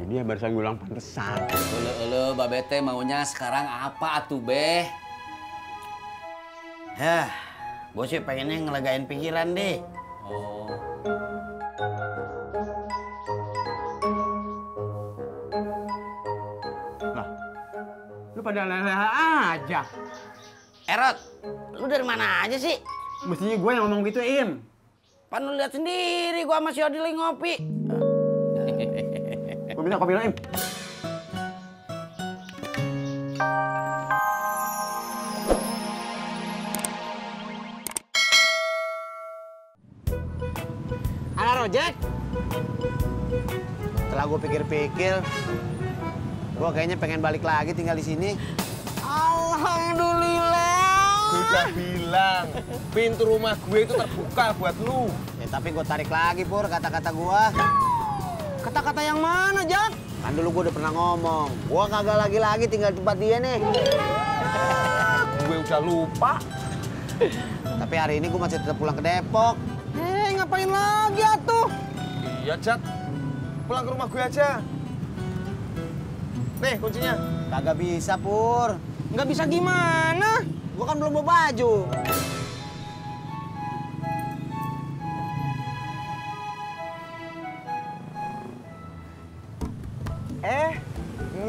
dia barusan ngulang pantesan. Elu, Babete maunya sekarang apa atuh, Beh? Hah, gue sih pengennya ngelegain pikiran deh. Oh. Lah, lu pada leha aja. Erot, lu dari mana aja sih? Mestinya gue yang ngomong gitu, Im. Pan lu lihat sendiri gua sama si Odi lagi ngopi. Gue minta kopi lo, Im. Halo, Rojek. Setelah gue pikir-pikir, gue kayaknya pengen balik lagi tinggal di sini. Alhamdulillah. Gue udah bilang, pintu rumah gue itu terbuka buat lu. Ya, tapi gue tarik lagi, Pur, kata-kata gue. Kata-kata yang mana, Jak? Kan dulu gue udah pernah ngomong, gue kagak lagi-lagi tinggal di tempat dia nih. Gue udah lupa. Tapi hari ini gue masih tetap pulang ke Depok. Ngapain lagi atuh? Iya, Jak. Pulang ke rumah gue aja. Nih, kuncinya. Kagak bisa, Pur. Nggak bisa gimana? Gue kan belum bawa baju.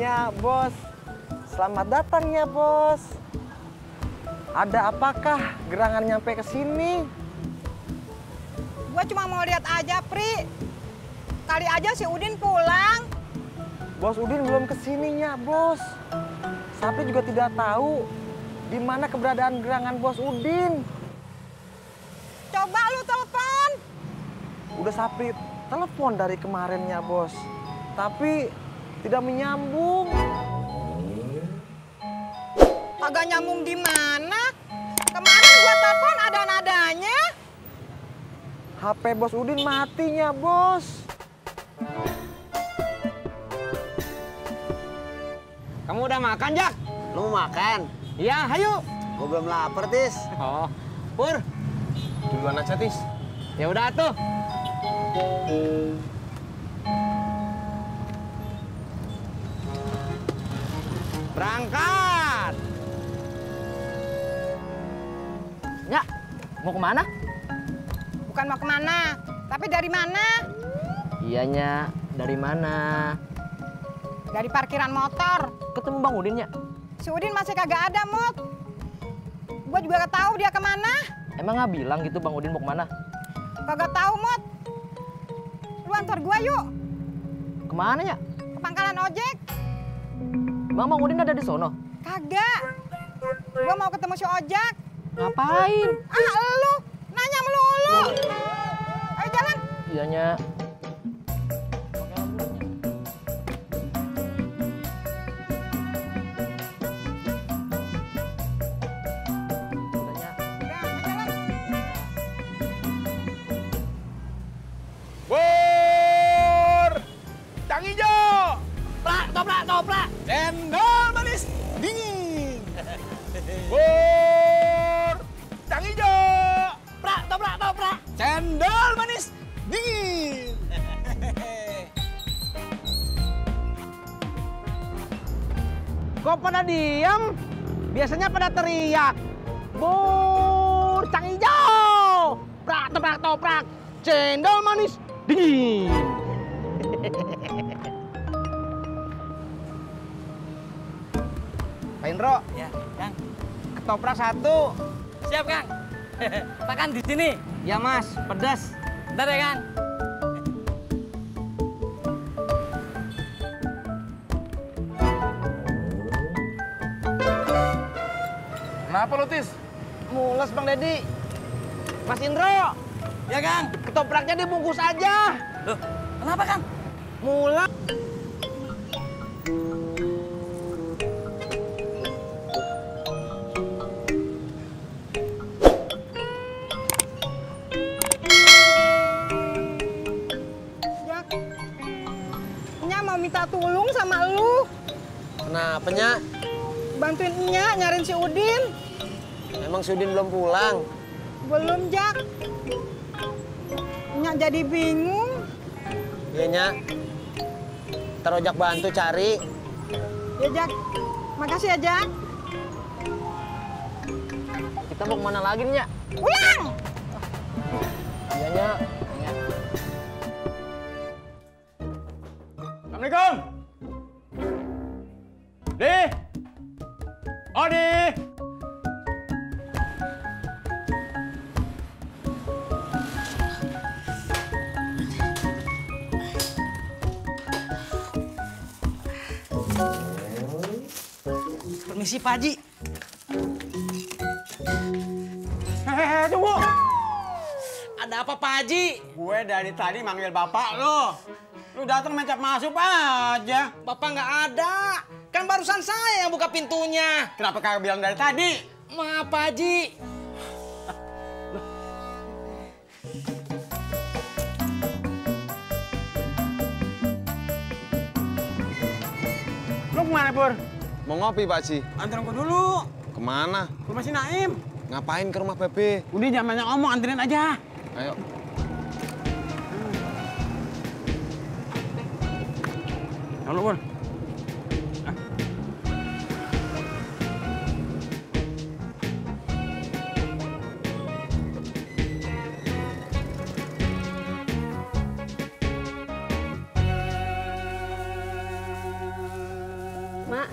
Nya, Bos. Selamat datang ya, Bos. Ada apakah gerangan nyampe ke sini? Gua cuma mau lihat aja, Pri. Kali aja si Udin pulang. Bos Udin belum kesininya, Bos. Sapri juga tidak tahu di mana keberadaan gerangan Bos Udin. Coba lu telepon. Udah Sapri telepon dari kemarinnya, Bos. Tapi tidak menyambung. Agak nyambung di mana? Kemarin gua telepon ada nadanya. HP Bos Udin matinya, Bos. Kamu udah makan, Jak? Lu mau makan? Iya, ayo. Gue belum lapar, Tis. Oh, Pur. Duluan aja, Tis. Ya udah tuh. Berangkat. Ya, mau kemana? Bukan mau kemana, tapi dari mana? Iyanya, dari mana? Dari parkiran motor. Ketemu Bang Udin ya? Si Udin masih kagak ada, Mut. Gua juga gak tahu dia kemana. Emang nggak bilang gitu Bang Udin mau kemana? Kagak tahu, Mut. Lu antar gua yuk. Kemana ya? Ke pangkalan ojek. Bang Udin ada di sono? Kagak. Gua mau ketemu si ojek. Ngapain? Ah, lu nanya melulu. Ayo jalan. Iyanya. Pur! Cang hijau! Toprak, toprak, toprak. Cendol manis dingin! Pur! Cang hijau! Toprak, toprak, toprak. Cendol manis dingin! Kok pada diam? Biasanya pada teriak. Bur, cang hijau. Prak, toprak, toprak. Cendol manis dingin. Pak Indro. Ya, Kang. Ketoprak satu. Siap, Kang. Makan di sini. Ya, Mas. Pedas. Bentar ya, Kang. Kenapa lu, Tis? Mules, Bang Deddy. Mas Indro. Ya, Kang. Ketopraknya dibungkus aja. Loh, kenapa, Kang? Mules. Jak. Nya mau minta tolong sama lu. Kenapa, Nya? Bantuin Nya nyariin si Udin. Emang si Udin belum pulang? Belum, Jak. Nya jadi bingung. Iya, Nya. Ntar ojak bantu cari. Ya, Jak. Makasih ya, Jak. Kita mau kemana lagi nih, Nyak? Pulang! Iya, Nyak. Assalamualaikum. Di. Odi. Permisi Pak Haji. Tunggu. Ada apa Pak Haji? Gue dari tadi manggil bapak lo. Lu datang mencap masuk aja. Bapak nggak ada. Kan barusan saya yang buka pintunya. Kenapa kagak bilang dari tadi? Maaf Pak Haji. Lu kemana, Pur? Mau ngopi, Pak Haji? Anterin gue dulu. Kemana? Gue masih Naim. Ngapain ke rumah Bebe? Udah jangan banyak ngomong, anterin aja. Ayo. Lalu, Pur. Mak,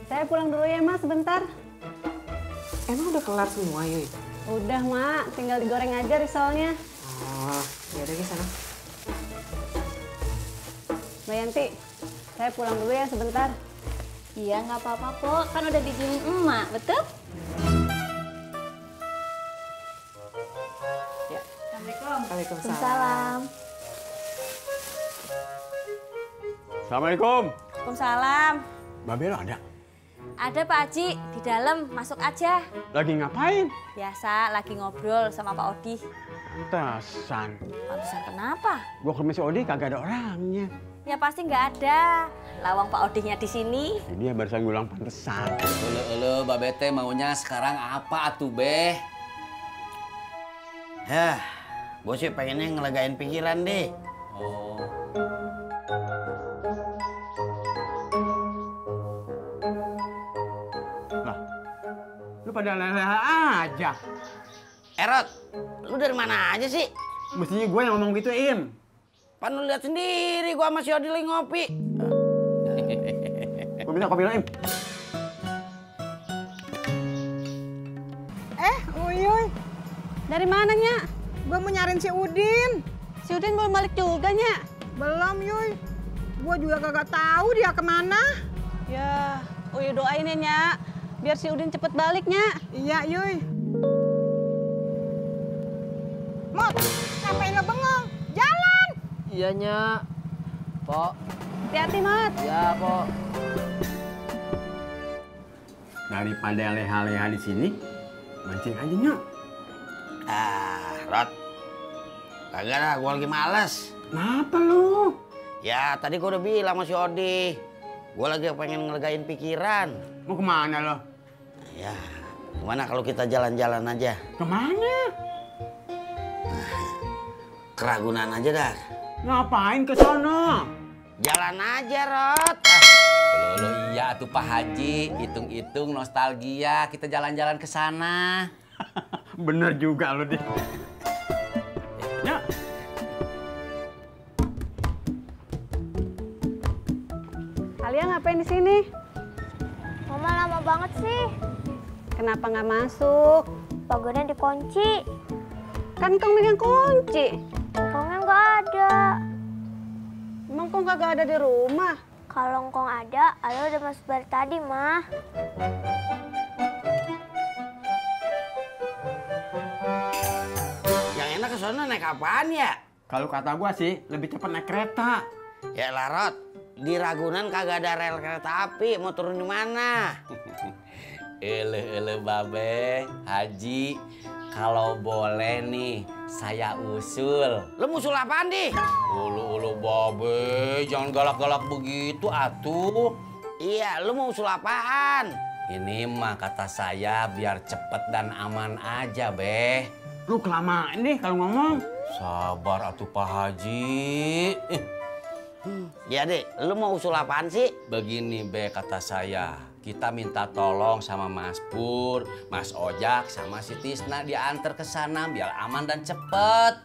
saya pulang dulu ya, Mas, sebentar. Emang udah kelar semua, Yuy? Udah, Mak. Tinggal digoreng aja risolnya. Oh, yaudah ke sana. Mbak Yanti, saya pulang dulu ya sebentar. Iya, nggak apa-apa, Pok. Kan udah diizinin emak, betul? Ya. Assalamualaikum. Waalaikumsalam. Salam. Assalamualaikum. Waalaikumsalam. Babe lo ada? Ada Pak Haji, di dalam. Masuk aja. Lagi ngapain? Biasa, lagi ngobrol sama Pak Odi. Pantesan. Pantesan kenapa? Gua ke Misi Odi kagak ada orangnya. Ya pasti nggak ada. Lawang Pak Odinya di sini. Jadi dia barusan ngulang pantesan. Ulu Babe teh maunya sekarang apa atuh Beh? Hah, gue sih pengennya ngelegain pikiran deh. Oh. Lah, lu pada leha aja. Erot, lu dari mana aja sih? Mestinya gue yang ngomong gitu, Im. Pan lu lihat sendiri gua sama si Odi lagi ngopi. Gue minta kopi lo, Im. Uyuy. Dari mana, Nyak? Gue mau nyariin si Udin. Si Udin belum balik juga, Nyak. Belum, Yuy. Gue juga kagak tahu dia kemana. Ya, Uyu doain ya, Nyak. Biar si Udin cepet balik, Nyak. Iya, Yuy. Mot, ngapain lo bengong? Jalan! Iya, Nyak. Pok. Hati-hati, Mat. Ya, Pok. Daripada leha-leha di sini, mancing aja, Nyok. Ah, Rot. Kagak dah, gua lagi males. Kenapa lu? Ya, tadi gua udah bilang sama si Odi. Gua lagi pengen ngelegain pikiran. Mau kemana lo? Ya, gimana kalau kita jalan-jalan aja? Kemana? Ke Ragunan aja dah. Ngapain ke sono? Jalan aja, Rot. Ulu iya atuh Pak Haji, hitung-hitung nostalgia, kita jalan-jalan ke sana. Bener juga lo, deh. Ya. Kalian ngapain di sini? Mama lama banget sih. Kenapa nggak masuk? Pagarnya dikunci. Kan Kong megang kunci. Engkongnya nggak ada. Emang Kong kagak ada di rumah? Kalau engkong ada, Ayah udah masuk dari tadi, Mah. Yang enak ke sana naik apaan ya? Kalau kata gua sih, lebih cepat naik kereta. Ya lah, Rot. Di Ragunan kagak ada rel kereta api. Mau turun di mana? Ele Babe, Haji, kalau boleh nih, saya usul. Lu musul apaan, Di? Ulu Babe, jangan galak-galak begitu atuh. Iya, lu mau usul apaan? Ini mah kata saya biar cepet dan aman aja, Beh. Lu kelamaan deh kalau ngomong. Sabar atuh Pak Haji. Ya Dek, lu mau usul apaan sih? Begini be kata saya, kita minta tolong sama Mas Pur, Mas Ojak, sama si Tisna diantar ke sana biar aman dan cepet.